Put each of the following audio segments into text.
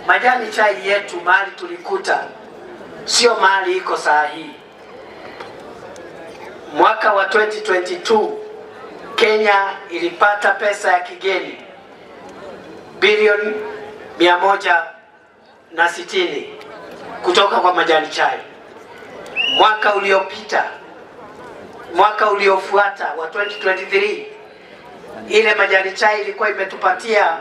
Majani chai yetu mahali tulikuta sio mahali iko saa hii. Mwaka wa 2022 Kenya ilipata pesa ya kigeni bilioni 160 kutoka kwa majani chai. Mwaka uliopita, mwaka uliofuata wa 2023, ile majani chai ilikuwa imetupatia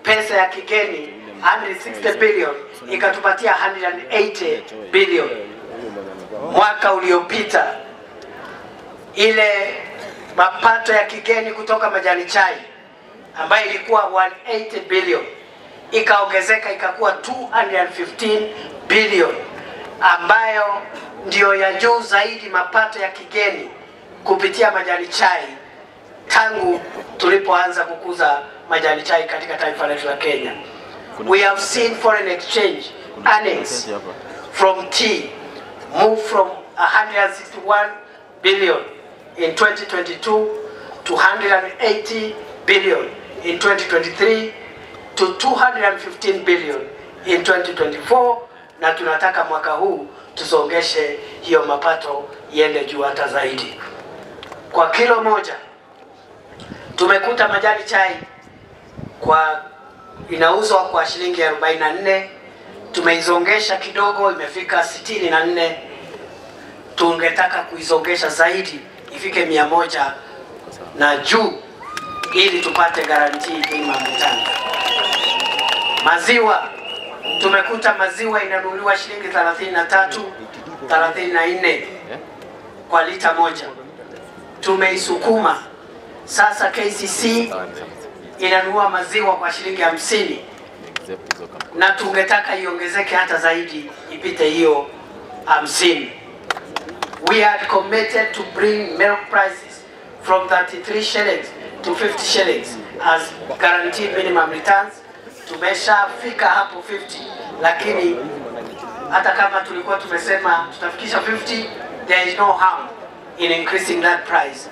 pesa ya kigeni 160 billion, ikatupatia 180 billion. Mwaka uliopita ile mapato ya kigeni kutoka majani chai ambayo ilikuwa 180 billion ikaongezeka ikakuwa 215 billion, ambayo ndiyo ya juu zaidi mapato ya kigeni kupitia majani chai tangu tulipoanza kukuza majani chai katika taifa letu la Kenya. We have seen foreign exchange earnings from tea move from 161 billion in 2022 to 180 billion in 2023 to 215 billion in 2024, na tunataka mwaka huu tusongeshe hiyo mapato iende juu hata zaidi. Kwa kilo moja tumekuta majani chai kwa inauzwa kwa shilingi 44, tumeizongesha kidogo imefika 64. Tungetaka kuizongesha zaidi ifike 100 na juu ili tupate guarantee minimum return. Maziwa tumekuta maziwa inanunuliwa shilingi 33, 34 kwa lita moja. Tumeisukuma sasa, KCC inanunua maziwa kwa shilingi 50, na tungetaka iongezeke hata zaidi ipite hiyo 50. We had committed to bring milk prices from 33 shillings to 50 shillings as guaranteed minimum returns. Tumeshafika hapo 50, lakini hata kama tulikuwa tumesema tutafikisha 50, there is no harm in increasing that price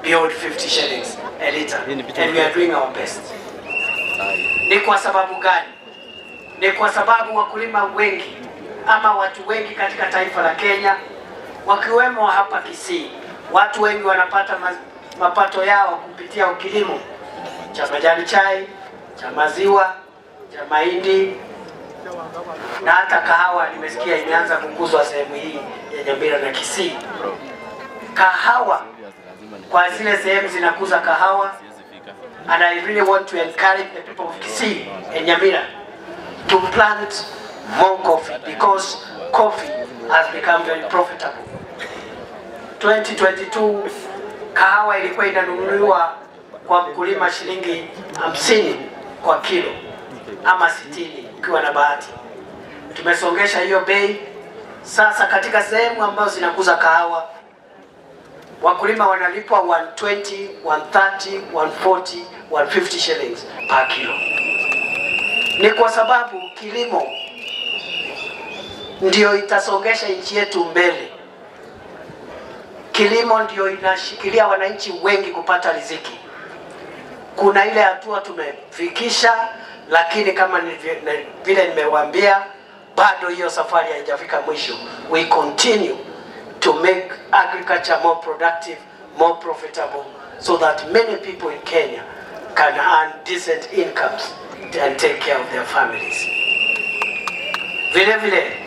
beyond 50 shillings a liter, and we are doing our best. Ni kwa sababu gani? Ni kwa sababu wakulima wengi ama watu wengi katika taifa la Kenya, wakiwemo hapa Kisii, watu wengi wanapata mapato yao kupitia kilimo cha majani chai, cha maziwa, cha mahindi na hata kahawa. Nimesikia imeanza kukuzwa sehemu hii ya Nyamira na Kisii. Kahawa kwa zile sehemu zinakuza kahawa, and I really want to encourage the people of Kisii and Nyamira to plant more coffee, because coffee has become very profitable. 2022 kahawa ilikuwa inanunuliwa kwa mkulima shilingi 50 kwa kilo ama 60 ukiwa na bahati. Tumesongesha hiyo bei. Sasa katika sehemu ambazo zinakuza kahawa wakulima wanalipwa 120, 130, 140, 150 shillings per kilo. Ni kwa sababu kilimo ndio itasongesha nchi yetu mbele. Kilimo ndio inashikilia wananchi wengi kupata riziki. Kuna ile hatua tumefikisha, lakini kama vile nimewaambia, bado hiyo safari haijafika mwisho. We continue to make agriculture more productive, more profitable, so that many people in Kenya can earn decent incomes and take care of their families. Vile vile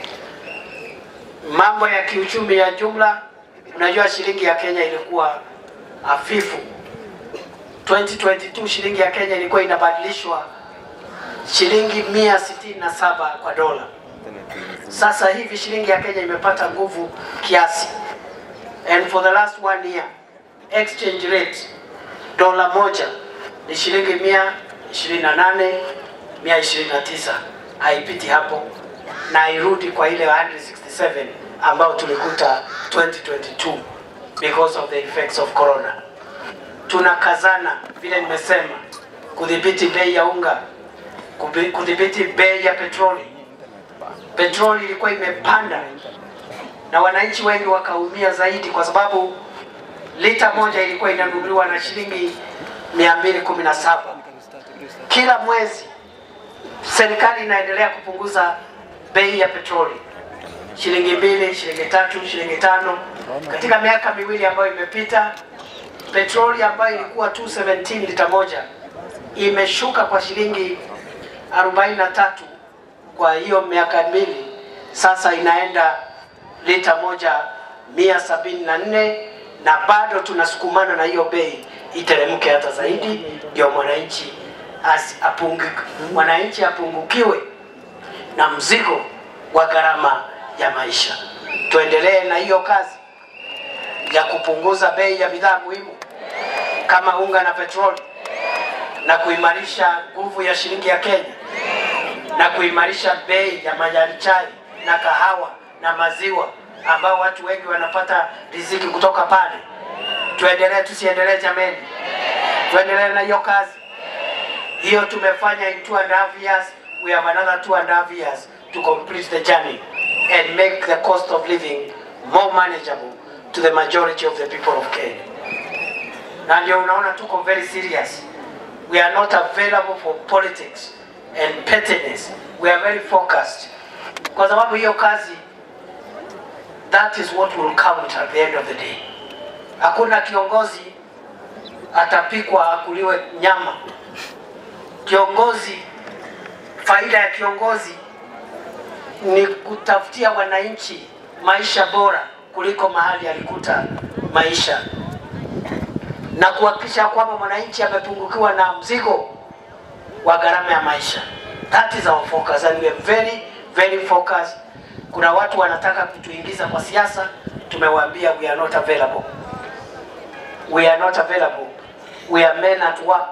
mambo ya kiuchumi ya jumla, unajua shilingi ya Kenya ilikuwa hafifu. 2022 shilingi ya Kenya ilikuwa inabadilishwa shilingi 167 kwa dola. Sasa hivi shilingi ya Kenya imepata nguvu kiasi. And for the last 1 year, exchange rate dola moja ni shilingi 128, 129. Haipiti hapo na irudi kwa ile 167 ambao tulikuta 2022 because of the effects of corona. Tunakazana vile nimesema kudhibiti bei ya unga, kudhibiti bei ya petroli. Petroli ilikuwa imepanda na wananchi wengi wakaumia zaidi, kwa sababu lita moja ilikuwa inanunuliwa na shilingi 217. Kila mwezi Serikali inaendelea kupunguza bei ya petroli, shilingi 2, shilingi 3, shilingi 5. Katika miaka miwili ambayo imepita, petroli ambayo ilikuwa 217 lita moja imeshuka kwa shilingi 43 kwa hiyo miaka miwili. Sasa inaenda lita moja 174, na bado tunasukumana na hiyo bei iteremke hata zaidi, ndio mwananchi apungukiwe na mzigo wa gharama ya maisha. Tuendelee na hiyo kazi ya kupunguza bei ya bidhaa muhimu kama unga na petroli, na kuimarisha nguvu ya shilingi ya Kenya, na kuimarisha bei ya majani chai na kahawa na maziwa ambao watu wengi wanapata riziki kutoka pale. Tuendelee tusiendelee jameni? Tuendelee na hiyo kazi. Hiyo tumefanya in 2.5 years. We have another 2.5 years to complete the journey and make the cost of living more manageable to the majority of the people of Kenya. Na ndio unaona tuko very serious. We are not available for politics and pettiness. We are very focused. Kwa sababu hiyo kazi, that is what will count at the end of the day. Hakuna kiongozi atapikwa akuliwe nyama. Kiongozi, faida ya kiongozi ni kutafutia wananchi maisha bora kuliko mahali alikuta maisha, na kuhakikisha kwamba mwananchi amepungukiwa na mzigo wa gharama ya maisha. That is our focus, and we are very, very focused. Kuna watu wanataka kutuingiza kwa siasa, tumewaambia we are not available. We are not available. We are men at work.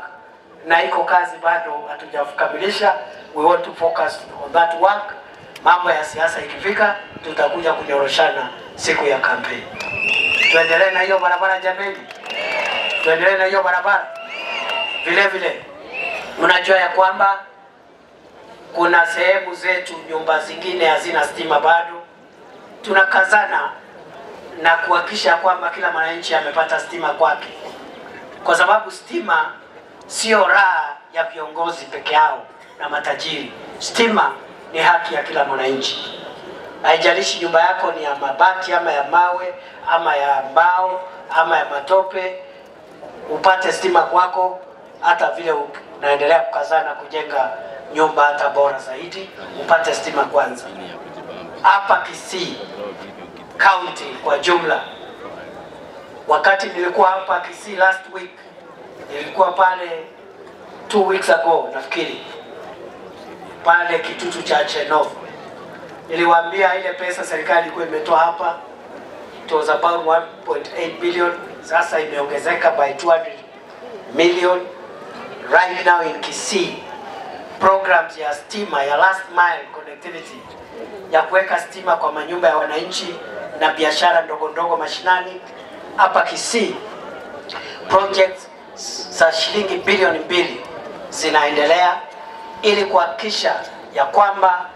Na iko kazi bado hatujakamilisha. We want to focus on that work. Mambo ya siasa ikifika, tutakuja kunyoroshana siku ya kampeni. Tuendelee na hiyo barabara jameni. Tuendelee na hiyo barabara. Vile vile, mnajua ya kwamba kuna sehemu zetu nyumba zingine hazina stima bado. Tunakazana na kuhakikisha kwamba kila mwananchi amepata stima kwake. Kwa sababu stima sio raha ya viongozi peke yao na matajiri. Stima ni haki ya kila mwananchi. Haijalishi nyumba yako ni ya mabati ama ya mawe ama ya mbao ama ya matope, upate stima kwako. Hata vile unaendelea kukazana kujenga nyumba hata bora zaidi, upate stima kwanza. Hapa Kisii County kwa jumla, wakati nilikuwa hapa Kisii last week, nilikuwa pale 2 weeks ago nafikiri, pale Kitutu cha Chenov, niliwaambia ile pesa serikali ilikuwa imetoa hapa, it was about 1.8 billion, sasa imeongezeka by 200 million. Right now in Kisii, programs ya stima ya last mile connectivity, ya kuweka stima kwa manyumba ya wananchi na biashara ndogo ndogo mashinani hapa Kisii, projects za shilingi bilioni 2 zinaendelea ili kuhakikisha ya kwamba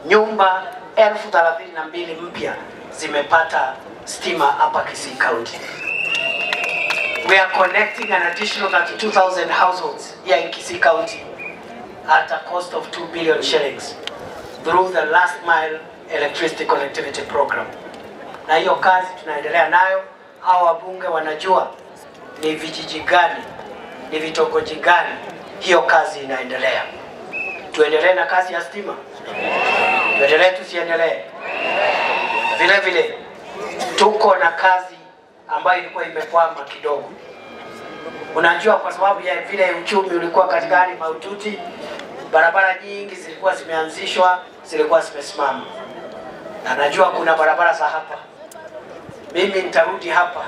nyumba 32,000 mpya zimepata stima hapa Kisii County. We are connecting an additional 32,000 households here in Kisii County at a cost of 2 billion shillings through the last mile electricity connectivity program. Na hiyo kazi tunaendelea nayo. Hawa wabunge wanajua ni vijiji gani, ni vitongoji gani hiyo kazi inaendelea. Tuendelee na kazi ya stima. Tuendelee tusiendelee? Vile vile tuko na kazi ambayo ilikuwa imekwama kidogo. Unajua, kwa sababu ya vile uchumi ulikuwa katika hali mahututi, barabara nyingi zilikuwa zimeanzishwa, zilikuwa zimesimama. Na najua kuna barabara za hapa. Mimi nitarudi hapa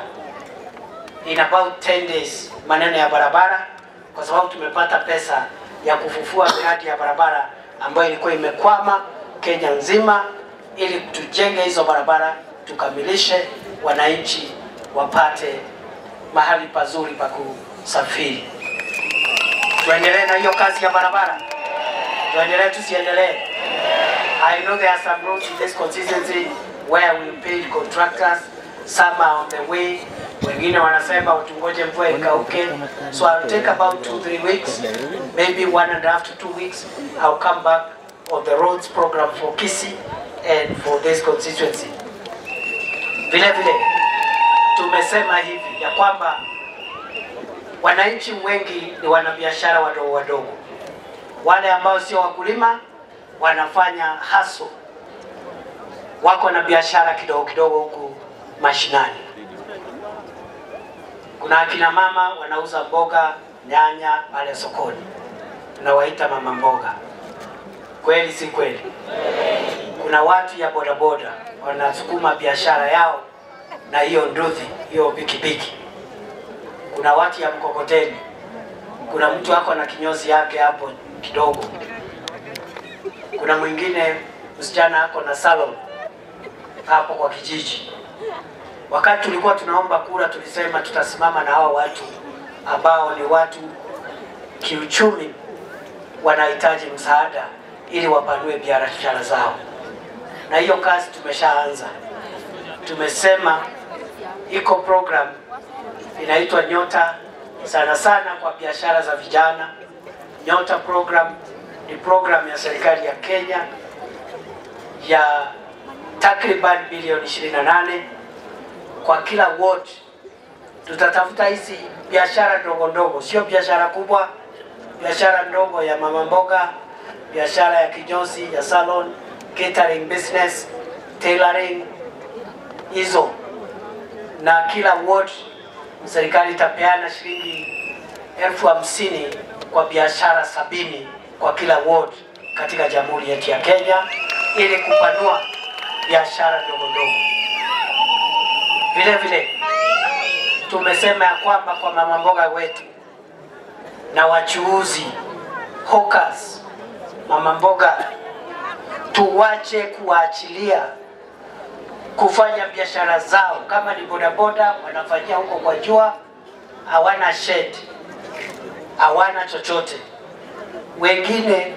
in about 10 days maneno ya barabara, kwa sababu tumepata pesa ya kufufua miradi ya barabara ambayo ilikuwa imekwama Kenya nzima, ili tujenge hizo barabara, tukamilishe, wananchi wapate mahali pazuri pa kusafiri. Tuendelee na hiyo kazi ya barabara. Tuendelee tusiendelee? I know there are some roads in this constituency where we paid contractors Some are on the way. Wengine wanasema utungoje mvua ikauke. So I'll take about 2-3 weeks, maybe 1.5 to 2 weeks. I'll come back on the roads program for Kisii and for this constituency. Vile vile tumesema hivi ya kwamba wananchi wengi ni wanabiashara wadogo wadogo. Wale ambao sio wakulima wanafanya haso, wako na biashara kidogo kidogo huku mashinani. Kuna akina mama wanauza mboga, nyanya pale sokoni, tunawaita mama mboga. Kweli si kweli? Kuna watu ya bodaboda wanasukuma biashara yao na hiyo nduthi, hiyo pikipiki. Kuna watu ya mkokoteni. Kuna mtu ako na kinyozi yake hapo kidogo. Kuna mwingine msichana ako na salon hapo kwa kijiji. Wakati tulikuwa tunaomba kura tulisema tutasimama na hawa watu ambao ni watu kiuchumi wanahitaji msaada ili wapanue biashara zao. Na hiyo kazi tumeshaanza. Tumesema iko program inaitwa Nyota, sana sana kwa biashara za vijana. Nyota program ni program ya serikali ya Kenya ya takriban bilioni 28 kwa kila ward. Tutatafuta hizi biashara ndogo ndogo, sio biashara kubwa, biashara ndogo ya mama mboga, biashara ya kinyozi, ya salon, catering business, tailoring, hizo. Na kila ward serikali itapeana shilingi 50,000 kwa biashara 70 kwa kila ward katika jamhuri yetu ya Kenya ili kupanua biashara ndogo ndogo. Vile vile tumesema ya kwamba kwa mama mboga wetu na wachuuzi, hawkers, mama mboga, tuwache kuachilia kufanya biashara zao. Kama ni bodaboda wanafanyia huko kwa jua, hawana shed, hawana chochote. Wengine